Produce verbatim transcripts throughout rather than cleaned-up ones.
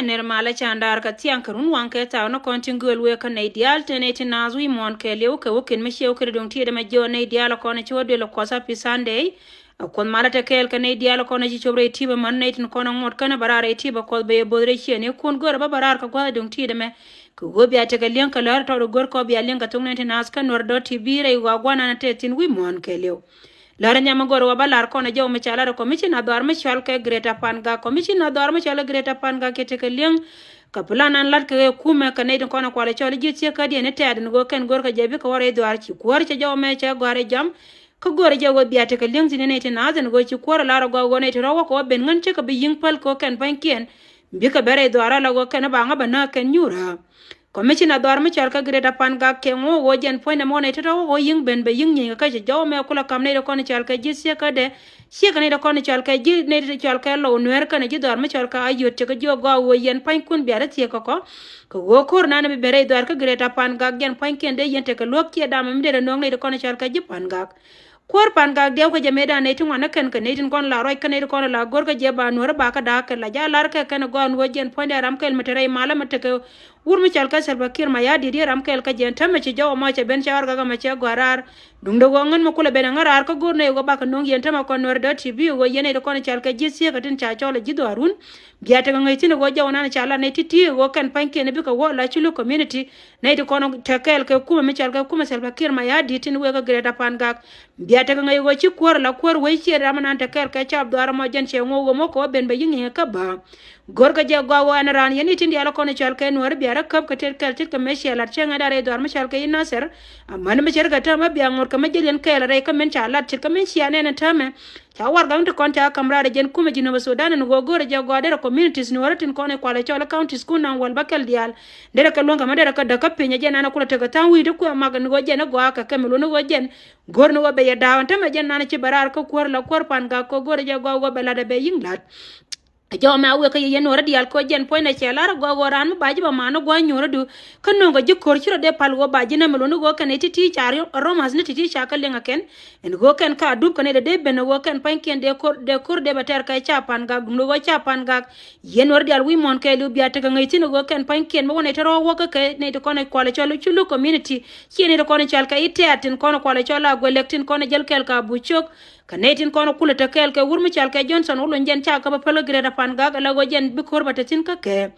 Ner malä candaar kɛ thiaŋ kɛ run waŋ kɛ thaw ni kɔn tin gööl wëë kä nɛy diaal te nɛy ti naath wi̱i̱ muɔ̱ɔ̱n kɛɛliw kɛ wä ken mi ciɛ wä kɛ di duŋ tiɛɛdɛ mɛ jiɔ nɛy diaal kɔn ci wä duël kɔth a pi Sunday. A kuoth malä te kɛɛl kɛ nɛy diaal kɔn ci cop rɛy ti̱i̱p ɛmän nɛy tin kɔn a ŋuɔ̱t kɛn a bä raar rɛy ti̱i̱p a kuɔth bɛ yɛ bo̱th rɛy ciɛ ni kun göörä bä bä raar kɛ gua̱th duŋ tiɛɛdɛ mɛ. Kɛ ɣöö bia tekɛ li̱eŋ kɛ lär tɔt ɛ gör kɔ bia li̱eŋ kɛ thok nɛy ti naath kä nuɔr dɔ̱t ti bi rɛy ɣɔaa gua̱nan a te thi̱n wi̱i̱ muɔ̱ɔ̱n kɛɛliw. Lär nyam mi gör wa bä lar kɔn a jɔw mi ca lar kɔmici na dhɔar mi cɔal kɛ Greater Pangak. Kɔmici na dhɔar mi cɔal kɛ Greater Pangak kɛ tekɛ li̱eŋ. Kɛ plan an lat kɛ kumɛ kɛ nɛy tin kɔn a kual a cɔl ji̱ thiek kä diɛn i̱ tɛɛt in ɣöö kɛn gör kɛ jɛ bikɛ wä rɛy dhɔar ci kuäär cɛ jɔw mɛ cɛ gɔ̱a̱r ɛ jam. Kä gör jɛ ɣöö bia tekɛ li̱eŋ thi̱n in nɛy ti naath in ɣöö ci kuäär a lar a gɔaa ɣöö nɛy ti rɔ̱ wä kɛ wä ben ŋän cikɛ bi yi̱ŋ päl kɛ wä kɛn pa̱nykiɛn. Bikɛ ben rɛy dhɔar a la ɣöö kɛn i̱ ba ŋä bä nääk kɛn nyuur aa. Kɔmici na dhɔar mi cɔal kɛ Greater Pangak kɛ ŋuɔ ɣöö jɛn puɔ̱nydɛ mɔnɛ tetɔ ɣöö yi̱ŋ ben bɛ yi̱ŋ nyieeny kɛ kä ci jɔw mɛ kulɛ ka̱m nɛy ti kɔn cɔal kɛ ji̱ thiek kädɛ. Ciek nɛy ti kɔn cɔal kɛ ji̱ nɛy ti cɔal kɛ Lɔw Nuɛɛr kɛnɛ ji̱ dhɔar mi cɔal kɛ Ayot cɛ kɛ jiök gɔaa ɣöö yɛn pua̱nykun bia rɔ thiek kɛ kɔ. Kɛ ɣöö ko̱r nanɛ bi ben rɛy dhɔar kä Greater Pangak jɛn pua̱nykiɛn dee yɛn tekɛ luäk kiɛ damɛ mi dee rɛ nööŋ nɛy ti kɔn cɔal kɛ ji̱ Pangak. Kuäär Pangak diɛw kä jɛ mëëdan nɛy ti ŋuan ni kɛn kɛ nɛy tin kɔn la ruac kä nɛy ti kɔn la go̱r kä jɛ ba nuɔ̱ɔ̱ri ba kä da̱a̱k kɛ la ja̱ lar kɛ kɛn gɔaa nuɔ̱ɔ̱r jɛn puɔ̱nydɛ ram kɛl mi te rɛy malä mi tekɛ wur mi cɔal kɛ Salva Kiir Mayardit yɛ ram kɛl kä jɛ ɛn täämɛ ci jɔw ɛmɔ cɛ ben cɛ warɛgak ɛmɛ cɛ gɔaa raar. Duundɛ ɣöö ŋän mi kulɛ ben ɛŋä raar kä go̱r nɛy ɣöö bakɛ no̱o̱ŋ yɛn täämɛ kɔn nuɔ̱ɔ̱ri dɔ̱t ti bi ɣöö yɛn nɛy ti kɔn cɔal kɛ ji̱ thiek kä tin ca cɔl ɛ ji̱ dhɔaarun. Bia tekɛ ŋäc thi̱n ɣöö jɔw ɛnan ca lat nɛy ti̱ti̱ ɣöö kɛn pa̱nykiɛn bikɛ wä la Culu community. Nɛy ti kɔn te kɛɛl kɛ kumɛ mi cɔal kɛ kumɛ Salva Kiir Mayardit tin wëë kä Greater Pangak. Bia tekɛ ŋäc ɣöö ci kuäär la kuäär wec ciɛ ram ɛnan te kɛɛl kɛ cap dhɔaar ɛmɔ jɛn cɛ ŋuɔ ɣöö mɔ kɛ wä ben bɛ yi̱ŋ i̱ kä bä. Go̱rkɛ jɛ gɔaa ɣöö ɛn raan yɛn i̱ tin diaal kɔn cɔal kɛ nuɔ̱ɔ̱ri bia rɔ käp kɛ tet kɛl ce̱tkɛ mëë ciɛ lat cɛ ŋäc da̱r rɛy dhɔaar mi cɔal kɛ i̱ Nathir. Amäni mi ce̱tkɛ täämɛ bia ŋuɔ̱t kɛ mi jäl yɛn kɛɛl rɛy kä min ca lat ce̱tkɛ min cia nɛn ɛn täämɛ. Ca warɛgak ti kɔn ca ka̱m raar ɛ jɛn kumɛ Jinub Sudan ɛn ɣöö go̱rɛ jɛ gɔaa derɛ communities nuɔ̱ɔ̱ri tin kɔn ɛ kualɛ cɔl counties kun naŋ wäl bäkɛl diaal. Derɛ kɛ luäŋ kɛ mi derɛ kɛ däk kä piny ɛ jɛn nanɛ kulɛ tekɛ tha̱a̱ŋ wi̱i̱ ti kuɛ mak ɛn ɣöö jɛn ɛ gɔaa kɛ kɛ mi luɔ̱n ɛ ɣöö jɛn. Go̱r ni ɣöö bɛ yɛ da̱a̱k ɛn tämɛ jɛn nanɛ ci bɛ raar kä kuäär la kuäär Pangak kɛ go̱rɛ jɛ gɔaa ɣöö bɛ lat ɛ bɛ yi̱ŋ la̱t. Ɛ jɔw mɛ a wëë kä yɛ yɛn nuɔ̱ɔ̱rä diaal kɛ ɣöö jɛn puɔ̱nydɛ cɛ lar ɛ gɔaa ɣöö raan mi ba ji̱ bɛ man ni gua̱a̱c nyuɔ̱ɔ̱rädu. Kä nööŋkɛ ji̱ ko̱r ci rɔ dee pal ɣöö ba ji̱ nɛmɛ luɔ̱n ni ɣöö kɛn ɛ ti̱ti̱ ca ri-, romath ni ti̱ti̱ ca kä liŋ ɛ kɛn. Ɛn ɣöö kɛn ka dup kɛn ɛ dee ben ɛ ɣöö kɛn pa̱nykiɛn dee ko̱r, dee ko̱r dee bɛ tɛr kɛ ca Pangak duundɛ ɣöö ca Pangak. Yɛn nuɔ̱ɔ̱rä diaal wi̱i̱ muɔ̱ɔ̱n kɛɛliw bia tekɛ ŋäc thi̱n ɛ ɣöö kɛn pa̱nykiɛn mi wä nɛy te rɔ̱ wä kä kɛ nɛy ti kɔn ɛ kualɛ cɔl Culu community. Ciɛ nɛy ti kɔn ɛ cɔal kɛ i̱ tɛ̈t tin kɔn ɛ kualɛ cɔl a guɛlɛk tin kɔn ɛ jäl kɛɛl ka buc cök. Kɛ nɛy tin kɔn kulɛ te kɛɛl kɛ wur mi cɔal kɛ Johnson Olony jɛn ca käp a päl kä Greater Pangak ala ɣöö jɛn bi ko̱r bä te thi̱n kä kɛ.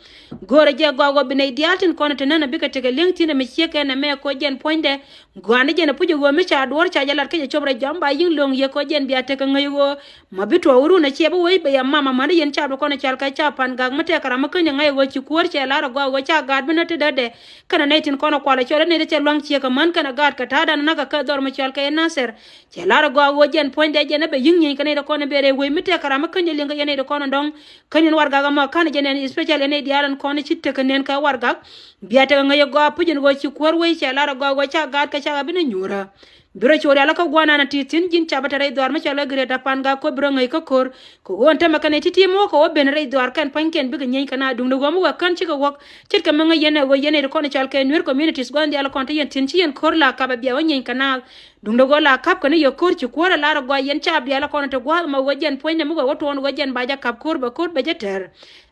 Go̱o̱rɛ jɛ gɔaa ɣöö bi nɛy diaal tin kɔn te nänä bikɛ tekɛ li̱eŋ thi̱n ɛmɛ ciek ɛn ɛmɛ kɔ jɛn puɔ̱nydɛ. Gɔaa ni jɛn ɛ puc ɛ ɣöö mi ca duɔ̱ɔ̱r ca jɛ lat kä jɛ cop rɛy jɔam ba yi̱ŋ lo̱ŋ yɛ kɔ jɛn bia tekɛ ŋäc ɣöö. Ma bi tuɔɔk run ɛ ciɛ bi wec bɛ yɛ mam amäni yɛn ca bi kɔn ɛ cɔal kɛ ca Pangak mi tɛkɛ ram mi käny ɛ ŋa̱c ɛ ɣöö ci kuäär cɛ lar ɛ gɔaa ɣöö ca gaat bi nä ti dädɛ. Kɛnɛ nɛy tin kɔn ɛ kual ɛ cɔl ɛ nɛy ti cɛ luaŋ ciek ɛ män kɛnɛ gaat kɛ ta̱a̱dan näk ɛ kɛ dhɔr mi cɔal kɛ Nathir. Cɛ lar ɛ gɔaa ɣöö jɛn puɔ̱nydɛ jɛn ɛ bɛ yi̱ŋ nyieny kɛ nɛy ti kɔn ɛ ber ɛ wec mi tɛkɛ ram mi käny ɛ liŋ kɛ yɛn nɛy ti kɔn ɛ dɔ̱ŋ. Käny ɛn warɛgak ɛmɔ ka̱n ɛ jɛn ɛn especially ɛ nɛy diaal ɛn kɔn ɛ ci tekɛ nɛn kɛ warɛgak. Bia tekɛ ŋäc ɛ gɔaa puc ɛn ɣöö ci kuäär wec cɛ lar ɛ gɔaa ɣöö ca gaat kɛ cakɛ bi nä nyuurä. Bi rɔ co̱o̱r yalä kä gua̱a̱r nan a ti thi̱n ji̱n ca bä te rɛy dhɔaar mi cɔal i̱ Greater Pangak kɔ bi rɔ ŋäc kä ko̱r. Kɛ ɣöö ɛn tämɛ kɛn ɛ ti̱ti̱ mi wä kɛ wä ben rɛy dhɔaar kɛn pa̱nykiɛn bikɛ nyieny kɛ naath duundɛ ɣöö mi wä kän cikɛ wäk. Ce̱tkɛ mi ŋäc yɛn ɛ ɣöö yɛn ɛ ti kɔn ɛ cɔal kɛ Nuer communities gua̱a̱th diaal kɔn te yɛn thi̱n ci yɛn ko̱r la kap ɛ bia wä nyieny kɛ naath. Duundɛ ɣöö la kap kɛn i̱ yɛ ko̱r ci kuäär ɛ lar ɛ gɔaa yɛn caap diaal ɛ kɔn ɛ te gua̱a̱th ɛmɔ ɣöö jɛn puɔ̱nydɛ mi wä wä tuɔɔn ɣöö jɛn ba jɛ kap ko̱r bɛ ko̱r bɛ jɛ tɛr.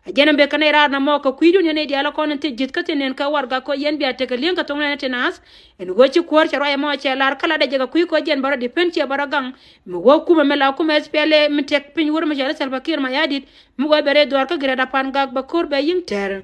A jɛn ɛn bɛ kɛn ɛ raar na mɔ kɛ kui̱dun yɛn ɛ diaal ɛ kɔn ɛn thi̱n ji̱th kä thi̱n nɛn kɛ warɛgak kɔ yɛn bia tekɛ li̱eŋ kɛ thoŋ nɛn ɛ ti naath. Ɛn ɣöö ci kuäär cɛ ruac ɛmɔ cɛ lar kä latdɛ jɛ kɛ kui̱ kɔ jɛn bä rɔ depend ciɛ bä rɔ gaŋ. Mi wä kumɛ mi la kumɛ S P L A mi tɛk piny wur mi cɔal i̱ Salva Kiir Mayardit mi wä bɛ rɛy dhuaar kä Greater Pangak bɛ ko̱r bɛ yi̱ŋ tɛr.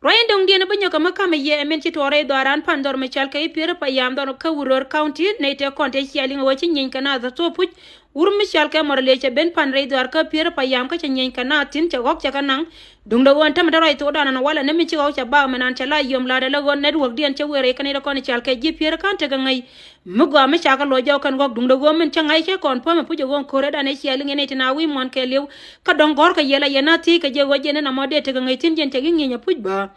Ruac in dɔ̱ŋdiɛn bä nyɔkɛ mi ka̱mɛ yɛ ɛmɛn ci tuɔɔk rɛy dhuaaran pan dhɔr mi cɔal kɛ i̱ Piɛɛr Payam dhɔr kä Uror County nɛy tëë kɔn tëë cia liŋ ɛ ɣöö ci nyieny kɛ naath a thop puc. Wur mi cɔal kɛ Murle cɛ ben pan rɛy dhuaar kä Piɛɛr Payam kä cɛ nyieny kɛ naath thi̱n cɛ ɣɔ̱k cɛ kɛ naŋ. Duundɛ ɣöö ɛn tämɛ te ruac thokdan ɛn walɛ ni mi cikɛ ɣɔ̱k cɛ bak mɛnan cɛ la yiöm la̱tdɛ la ɣöö network diɛn cɛ wëë rɛy kɛ nɛy ti kɔn cɔal kɛ ji̱ Piɛɛr ka̱n tekɛ ŋäc. Mi gɔaa mi cakɛ luɔc jɔk kɛn ɣɔ̱k duundɛ ɣöö min cä ŋa̱c cɛ kɔn puɔ̱mɛ puc ɛ ɣöö ko̱r ëëdan ɛ cia liŋ ɛ nɛy ti na wi̱i̱ muɔ̱ɔ̱n kɛɛliw. Kä dɔ̱ŋ gɔ̱rkɛ yɛ la yɛn a thiec kɛ jɛ ɣöö jɛn ɛn amɔ dee tekɛ ŋäc thi̱n jɛn cɛ gi̱ ŋi̱i̱c ɛ puc bä.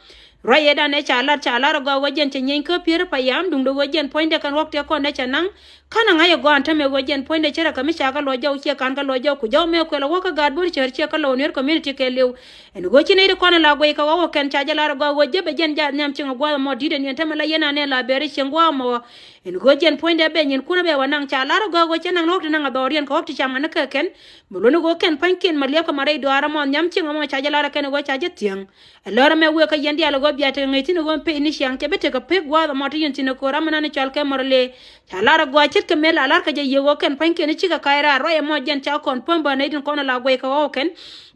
Ruac ëëdan ɛ ca lat ca lar ɛ gɔaa ɣöö jɛn cɛ nyieny kä Piɛɛr Payam duundɛ ɣöö jɛn puɔ̱nydɛ kɛn ɣɔ̱k tëë kɔn dee cɛ naŋ. Kän a ŋa̱c ɛ gɔaa ɛn täämɛ ɣöö jɛn puɔ̱nydɛ ce̱tkɛ mi ca kɛ lɔ jɔw ciɛ ka̱n kɛ lɔ jɔw ku jɔw mëë kuɛl ɛ wä kä gaat bo̱r cär ciɛ kä lɔ Nuer community kɛɛliw. Ɛn ɣöö ci nɛy ti kɔn ɛ la guɛy kɛ ɣɔw ɛ kɛn ca jɛ lar ɛ gɔaa ɣöö jepɛ jɛn jaath nhiam cieŋ ɛ gua̱a̱th ɛmɔ di̱t ɛn yɛn täämɛ la yɛn anɛ la bɛɛri cieŋ gua̱a̱th ɛmɔ. Ɛn ɣöö jɛn puɔ̱nydɛ bɛ nyin kun ɛ bɛ wä naŋ ca lar ɛ gɔaa ɣöö cɛ naŋ ni ɣɔ̱k ti naŋ ɛ dhɔriɛn kɛ ɣɔ̱k ti cam ŋa̱n ni kɛ kɛn. Mi luɔ̱n ɣöö kɛn pa̱nykiɛn ma liɛpkɛ ma rɛy dɔaar ɛmɔ nhiam cieŋ ɛmɔ ca jɛ lar ɛ kɛn ɣöö ca jɛ thiäŋ. Ɛ lär ɛmɛ wëë kä yɛn diaal ɛ ɣöö bia tekɛ ŋäc thi̱n ɛ ɣöö pec ni ciaŋ cɛ bi tekɛ pek gua̱a̱th ɛmɔ ti yɛn thi̱n ɛ köör ram mi nan cɔal kɛ Mɔrɔlëë. Ca lar ɛ gɔaa ce̱tkɛ mëë la lar kɛ jɛ yiëë ɣöö kɛn pa̱nykiɛn cikɛ ka̱c raar ruac ɛmɔ jɛn ca kɔn päm bä nɛy tin kɔn ɛ la guɛy kɛ ɣɔw kɛn.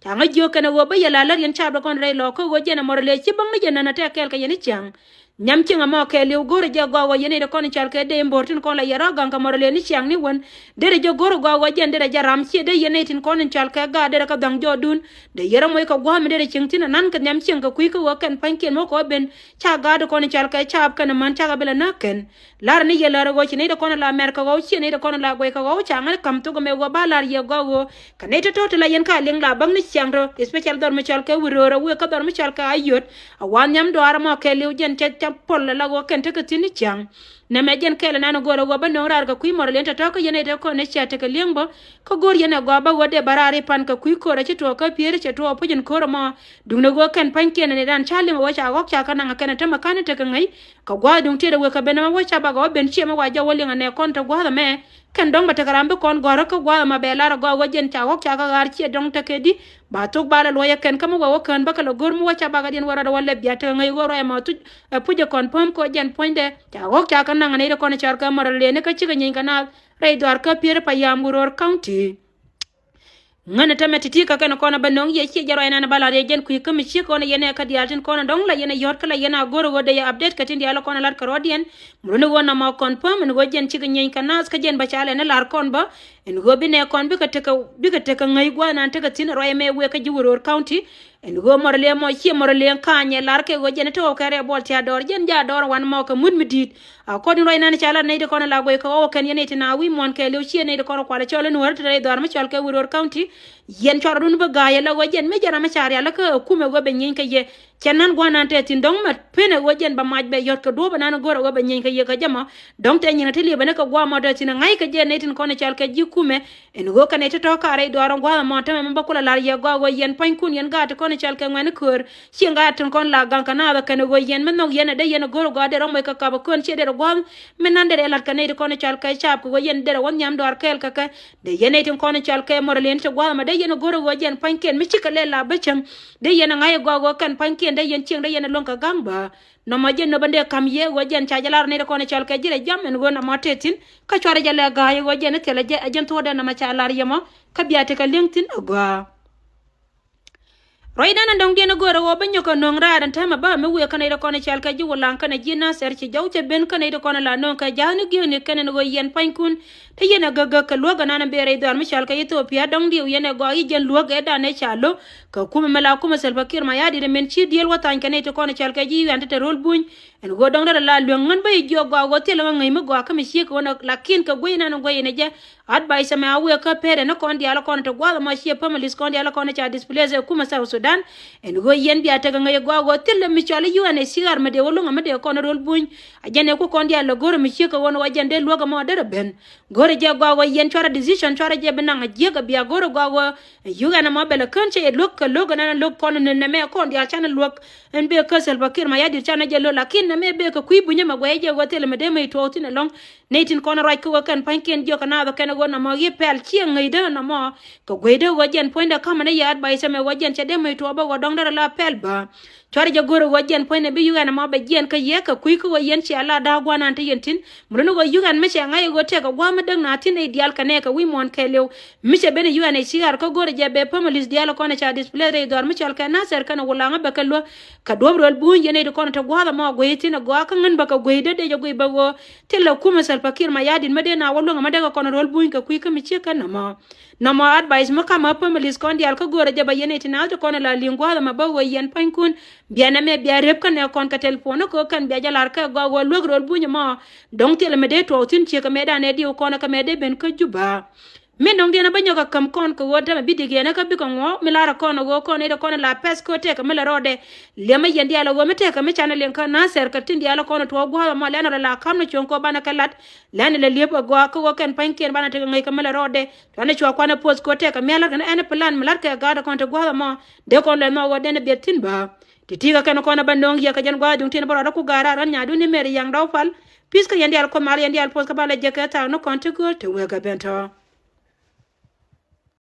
Ca ŋäc jiök kɛn ɛ ɣöö bä yɛ la lär yɛn caap dɛ kɔn rɛy lɔɔk kä ɣöö jɛn ɛ Mɔrɔlëë ci bäŋni jɛ nän ɛ tɛk kɛɛl kɛ yɛn ni ciaŋ. Nhiam cieŋ ɛmɔ kɛɛliw go̱o̱rɛ jɛ gɔaa ɣöö yɛn nɛy ti kɔn in cɔal kɛ dee in bo̱o̱r tin kɔn la yɛ rɔ̱ gaŋ kɛ Mɔrɔlëë ni ciaŋ ni wän. Derɛ jɛ go̱o̱rɛ gɔaa ɣöö jɛn derɛ jɛ ram ciɛ dee yɛn nɛy tin kɔn in cɔal kɛ gaat derɛ kɛ dhɔ̱ŋ jɔɔdun. Dee yɛn rɔ moc kɛ gua̱a̱th mi derɛ cieŋ thi̱n anan kɛ nhiam cieŋ kɛ kui̱ kä ɣöö kɛn pa̱nykiɛn mɔ kɛ ɣöö ben ca gaat ti kɔn in cɔal kɛ caap kɛn aman cakɛ bi la näk kɛn. Lar ni yɛ lär ɣöö ci nɛy ti kɔn in la mɛr kɛ ɣɔw ciɛ nɛy ti kɔn in la guɛy kɛ ɣɔw ca ŋäc ka̱m thok ɛmɛ ɣöö ba lar yɛ gɔaa ɣöö kɛ nɛy ti tɔ̱ ti la yɛn ka liŋ la bäŋni ciaŋ rɔ, especially dhɔr mi cɔal kɛ Wuror ɛ wëë kä dhɔr mi cɔal kɛ Ayot. A wa nhiam dɔaar ɛmɔ kɛɛliw jɛn cɛ ca pɔl ala ɣöö kɛn tekɛ thi̱n ni ciaŋ. Nɛmɛ jɛn kɛɛl ɛnan ɛ go̱o̱r ɛ ɣöö bä nööŋ raar kɛ kui̱ Mɔrɔlëë tɔ̱tɔ̱ kä yɛn nɛy ti kɔn ni cia tekɛ li̱eŋ bä. Kä go̱o̱r yɛn ɛ gɔaa bä ɣöö dee bä raar i̱ pan kɛ kui̱ ko̱r ɛ ci tuɔɔk kä piëëri cɛ tuɔɔk puc in ko̱r ɛmɔ. Duundɛ ɣöö kɛn pa̱nykiɛn ɛ nɛy dan ca liŋ ɛ wä ca ɣɔ̱k ca kä naŋ ɛ kɛn ɛ tämɛ ka̱n tekɛ ŋäc. Kɛ gua̱a̱th duŋ tiɛɛt ɛ wëë kɛ ben ɛmɛ wä ca bakɛ wä ben ciɛ mi wa jɔw wä liŋ ɛ nɛ kɔn te gua̱a̱th ɛmɛ. Kɛn dɔ̱ŋ bɛ tekɛ ram bi kɔn gɔ̱rä kä gua̱a̱th ɛmɛ bɛ lar ɛ gɔaa wä jɛn ca ɣɔ̱k ca kä ɣaar ciɛ dɔ̱ŋ tekɛ di. Ba thok ba lɛ luɔc ɛ kɛn kä mi wä wä kään bä kɛ lɛ go̱r mi wä ca bakɛ diɛn wä rɔɔdɛ wä lɛp bia tekɛ ŋäc ɣöö ruac ɛmɔ thuc ɛ puc ɛ kɔn päm kɛ ɣöö jɛn puɔ̱nydɛ ca ɣɔ̱k ca kä naŋ ɛ nɛy ti kɔn ɛ cɔal kɛ Mɔrɔlëë ni kä cikɛ nyieeny kɛ naath rɛy dhɔaar kä piɛɛr pa yam Wuror County. Ŋän ɛ tämɛ ti̱ti̱ kä kɛn kɔn ɛ bä nöŋ yɛ ciɛ jɛ ruac ɛnan ɛ bä la̱r yɛ jɛn kui̱ kä mi ciek kɔn ɛ yɛn ɛ kä diaal tin kɔn ɛ dɔ̱ŋ la yɛn ɛ yɔ̱t kä la yɛn ɛ go̱r ɛ ɣöö dee yɛ update kɛ tin diaal ɛ kɔn ɛ la̱t kɛ ruɔ̱diɛn. Mi luni ɣöö nɔmɔ confirm ɛn ɣöö jɛn cikɛ nyieeny kɛ naath kä jɛn bä ca lɛn ɛ la̱r kɔn bä. Ɛn ɣöö bi nɛ kɔn bikɛ tekɛ bikɛ tekɛ ŋäc gua̱a̱th ɛnan tekɛ thi̱n ruac ɛmɛ wëë kä ji̱ Wuror County. Ɛn ɣöö Mɔrɔlëë mɔ ciɛ Mɔrɔlëë ka̱a̱nyɛ lar kɛ ɣöö jɛn ɛ tɔ̱ kɛ rɛɛ buɔl tia dɔɔr jɛn ja dɔɔr wan mɔ kɛ mut mi di̱i̱t. Akɔn in ruac ɛnan ca lat nɛy ti kɔn ɛ la guɛy kɛ ɣɔw kɛn yɛn nɛy ti na wi̱i̱ muɔ̱ɔ̱n kɛɛliw ciɛ nɛy ti kɔn ɛ kualɛ cɔl in wär ti rɛy dhɔaar mi cɔal kɛ Wuror County. Yɛn cuarɛ run bi ga̱a̱c ɛ la ɣöö jɛn mi jɛn ram mi ca rial kä ɛ kumɛ ɣöö bɛ nyieeny kɛ yɛ. Cɛ nan gua̱a̱th ɛnan tɛth thi̱n dɔ̱ŋ mɛ pen ɛ ɣöö jɛn bɛ mac bɛ yɔ̱t kɛ duɔ̱ɔ̱p ɛnan go̱r ɛ ɣöö bɛ nyieeny kɛ yɛ kɛ jɛ mɔ. Dɔ̱ŋ tɛ nyin ɛ ti liep ɛn ɛ kɛ gua̱a̱th mɔ tɛth thi̱n ɛ ŋa̱c kɛ jɛ nɛy tin kɔn ɛ cɔal kɛ ji̱ kumɛ. Ɛn ɣöö kɛn ɛ ti tɔ̱ ka̱a̱r rɛy duaar ɛn gua̱a̱th ɛmɔ tämɛ mi bä kulɛ la̱r yɛ gɔaa ɣöö yɛn pa̱nykuun yɛn gaat ti kɔn ɛ cɔal kɛ ŋuɛ̈ni köör. Ciɛ gaat tin kɔn la gaŋ kɛ naath ɛ kɛn ɛ ɣöö yɛn mi nhɔk yɛn ɛ dee yɛn ɛ go̱r ɛ gɔaa derɛ moc kɛ kap ɛ kön ciɛ derɛ gua̱a̱th. Mi nan derɛ ɛ la̱t kɛ nɛy ti kɔn ɛ cɔal kɛ caap kɛ ɣöö yɛn derɛ wä nhiam dɔaar kɛɛl kɛ kɛ. Dee yɛn nɛy tin kɔn in cɔal kɛ Mɔrɔlëë ti gua̱a̱th ɛmɔ dee yɛn go̱r ɛ ɣöö jɛn pa̱nykiɛn mi cikɛ lɛl la bä cäŋ. Dee yɛn ɛ ŋa̱c ɛ gɔaa ɣöö kɛn pa̱nykiɛn dee yɛn cieŋ dee yɛn ɛ luäŋ kɛ ga̱ŋ bä. Nɔmɔ jɛn nöp ɛn dee ka̱m yɛ ɣöö jɛn ca jɛ lar nɛy ti kɔn in cɔal kɛ ji̱ rɛ jam ɛn ɣöö nɔmɔ tëë thi̱n. Kä cuarɛ jɛ lɛ ga̱a̱c ɣöö jɛn ɛ thilɛ jɛ ɛ jɛn thuɔ̱ɔ̱dɛ nɔmɔ ca lar yɛ mɔ. Kä bia tekɛ li̱eŋ thi̱n ɛ gɔaa. Ruacdan ɛn dɔ̱ŋdiɛn ɛ go̱o̱rɛ ɣöö bä nyɔk kɛ nöŋ raar ɛn täämɛ bä mi wëë kä nɛy ti kɔn ɛ cɔal kɛ ji̱ Wulaŋ kɛnɛ ji̱ Nathɛr ci jɔw cɛ ben kä nɛy ti kɔn ɛ la nöŋ kɛ ja̱a̱thni gi̱eekni kɛn ɛn ɣöö yɛn pa̱nykuun. Te yɛn ɛ gäk gäk kɛ luäk ɛnan ɛ bëë rɛy dhɔaar mi cɔal kɛ Ithiopia dɔ̱ŋdiw yɛn ɛ gɔaa i̱ jɛn luäk ɛ danɛ ca lo̱k. Kɛ kumɛ mi la kumɛ Salva Kiir Mayardit min ci diëël wä thany kɛ nɛy ti kɔn ɛ cɔal kɛ ji̱ U N te te ro̱l buny. Ɛn ɣöö dɔ̱ŋ derɛ la luäk ŋän bä i̱ jiök gɔaa ɣöö thilɛ ŋäc mi gɔaa kä mi ciek ɣöö nɔ lakin kɛ guiy nan guiy ni jɛ. Advice ɛmɛ a wëë kä pɛrɛ ni kɔn diaal kɔn ti gua̱a̱th ɛmɔ ciɛ families kɔn diaal kɔn ca displace ɛ kumɛ South Sudan. Ɛn ɣöö yɛn bia tekɛ ŋäc ɛ gɔaa ɣöö thilɛ mi cɔal i̱ U N H C R mi dee wä luäŋ ɛmɛ dee kɔn ro̱l buny. A jɛn ɛ ku kɔn diaal lɛ go̱rɛ mi ciek kɛ ɣöö nɔ wa jɛn dee luäk ɛmɔ derɛ ben. Go̱rɛ jɛ gɔaa ɣöö yɛn cuarɛ decision cuarɛ jɛ bi naŋ a jiäk ɛ bia go̱rɛ gɔaa ɣöö U N ɛmɔ bɛ lɛ kän cɛ yɛ luäk kɛ lo̱k ɛn ɛn lo̱k kɔn ni nɛmɛ kɔn diaal canɛ luäk. Ɛn bëë kä Salva Kiir Mayardit canɛ jɛ lo̱k lakin nɛmɛ bëë kɛ kui̱ bunyä mɛ guɛy jɛ ɣöö thilɛ mi dee mɛ tuɔɔk thi̱n ɛlɔ̱ŋ. Nɛy tin kɔn ruac kä ɣöö kɛn pa̱nykiɛn jiök kɛ naath ɛ kɛn ɛ ɣöö nɔmɔ ɣi̱ pɛl ciɛ ŋäcdä nɔmɔ. Kɛ guecdä ɣöö jɛn puɔ̱nydɛ ka̱mä ni yɛ advice ɛmɛ ɣöö jɛn cɛ dee mɛc tuɔɔk bä ɣöö dɔ̱ŋ derɛ la pɛl bä. Cuarɛ jɛ go̱r ɣöö jɛn puɔ̱nydɛ bi U N ɛmɔ bɛ jiɛn kä yɛ kɛ kui̱ kä ɣöö yɛn cia la da̱a̱k gua̱a̱th nan te yɛn thi̱n. Mi luni ɣöö U N mi cɛ ŋa̱c ɣöö tëëkɛ gua̱a̱th mi däk na thi̱n nɛy diaal kɛ nɛɛkɛ wi̱i̱ muɔ̱ɔ̱n kɛɛliw. Mi cɛ ben U N H C R kä go̱rɛ jɛ bɛ families diaal kɔn ca displace rɛy dhɔaar mi cɔal kɛ Nasir kɛnɛ Wulaŋä bɛ kɛ luäk. Kɛ duɔ̱p röl buny yɛn nɛy ti kɔn te gua̱a̱th ɛmɔ guey thi̱n ɛ gɔaa kä ŋän bä kɛ gueydi dee jɛ guey bä ɣöö thilɛ kumɛ Salva Kiir Mayardit mi dee na wä luäŋ ɛmɛ dee kɛ kɔn röl buny kɛ kui̱ kä mi ciek kɛn ɛmɔ. Nɔmɔ advice mi kamä families kɔn diaal kä go̱o̱rä jɛ bä yɛn nɛy ti naath ti kɔn la li̱ŋ gua̱a̱th ɛmɛ bä ɣöö yɛn pa̱nykun. Bia nɛmɛ bia rep kä nɛ kɔn kɛ telephone ni kɛ ɣöö kɛn bia jɛ la̱r kɛ gɔaa ɣöö luäk röl buny ɛmɔ. Dɔ̱ŋ thilɛ mi dee tuɔɔk thi̱n ciek kɛ mëëdan ɛ diw kɔn kɛ mëë dee ben kä Juba. Min dɔ̱ŋ diɛn a bä nyɔk a käm kɔn kɛ ɣöö tämɛ bi dik yɛn kä bikɛ ŋuɔ̱ɔ̱k mi lar a kɔn a ɣöö kɔn i̱ dee kɔn la pɛth kɛ ɣöö tëëkɛ mi la rɔɔdɛ. Liɛmä yɛn diaal a ɣöö mi tëëkɛ mi canɛ liŋ kä Nathɛr kɛ tin diaal a kɔn a tuɔɔk gua̱a̱th ɛmɔ lɛn ɔ la la ka̱m ni cuɔ̱ŋ kɛ ɣöö banɛ kɛ la̱t. Lɛn ilɛ liep a gɔaa kä ɣöö kɛn pa̱nykiɛn banɛ tekɛ ŋäc kɛ mi la rɔɔdɛ. Cuanɛ cua kuanɛ poth kɛ ɣöö tɛkɛ mial kä ɛn plan mi la̱tkɛ gaat kɔn te gua̱a̱th ɛmɔ. Dee kɔn lɛth mɔ ɣöö dee ni biɛt thi̱n bä. Ti̱ti̱ kä kɛn kɔn ɛ bä no̱o̱ŋ yɛ kɛ jɛn gua̱a̱th duŋ tin bä rɔɔdä ku ga̱a̱r raar ɣän nyaadu ni Mɛri Yaŋ Dɔw Pal. Pi̱th kä yɛn diaal Kuoth mal yɛn diaal poth kä banɛ jɛ kɛ thaak ni kɔn ti gööl te wek ɛ ben tɔ̱.